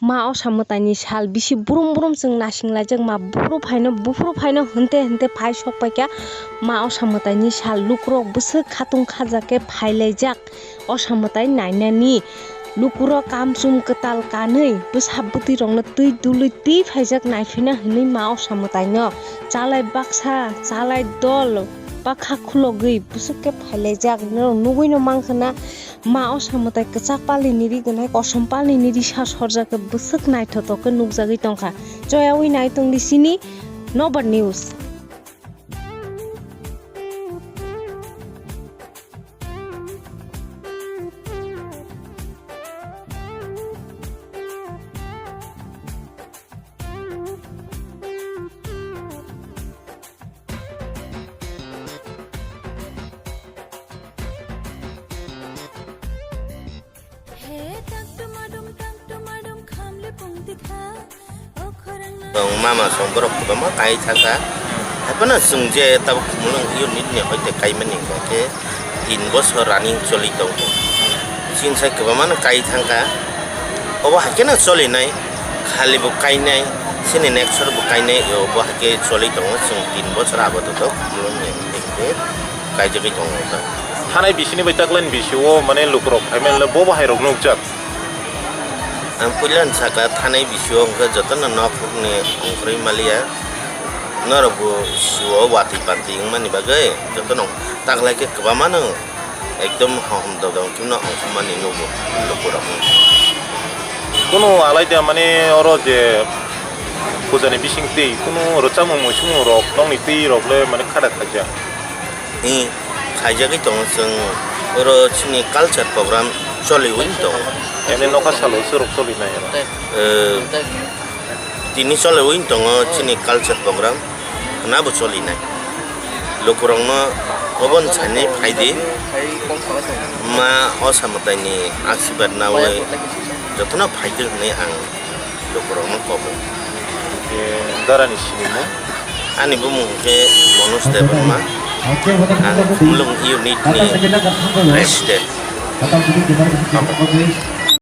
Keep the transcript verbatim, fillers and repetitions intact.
Ma Osa Mwtaini sal bisi brum brum chwng naising laijak, ma buphuru phaino, buphuru phaino hwnte hwnte phai sok paikha. Ma Osa Mwtaini sal lukurok bwswk khatung khajak khe phai laijak Osa Mwtai nainani. Lukurok kamchum kwtal kanwi bwsa bwtwi rokno twi dului twi phaijak naiphaina hwnwi ma Osa Mwtaino chalai baksa, chalai dol, bakha khulogwi bwswk khe phai laijak. Norok nugwino mankha na, ma Osa Mwtai kwchak palni ri gwnai, kosom palni ri sa sorjak khe bwswk naithothok khe nukjagwi tongkha. Choyaui nai tongdi sini Nobar News. He tak tumadum tak tumadum khamle pungti kha. Tong mama song borok kwbangma kai thangkha. Haiphano chwng je tabuk mulung unit ni hoite kaimani hwnkhe tin bosor running choli tongo. Chini sai kwbangmano kai thangkha. Obo haikheno cholinai, khali bo kainai, chini next sor bo kainai, obo haikhe choli tongo. Chwng tin bosor abo totok mulung ni hwnkhe kaijagwi tongo. Thanai bisini bai taklaini bisio mane lukurok phaimani le bo bo hairok nukjak. Ang puila ni saka thanai bisio hwnkhe jotono nok hukni ongkhorwi maliya. Norok bo sio watwi pantwi wngmani bagwi jotono taklai khe kwbangma no ekdom hohom dodong kheno ongkhormani nugo lukurok. Kunu alaida mane oro je pujani bising twi kunu rwchapmung muisumung rok nokni twi rok le mane khada khaija. Hi, khaijagwi tongo chwng oro chini culture program choliwi tongo. Ene nokha salo chwrok choli nai oro? Eh, tini choliwi tongo chini culture program, khwnabo choli nai. Lukurokno obo sainai phaidi, ma Osa Mwtaini asirwad nawi jotono phaidi hwnwi ang lukurokno kobo. Darani sinimung? Ani bumung hwnkhe Manoj Debbarma. Ang Khumulwng unit ni president.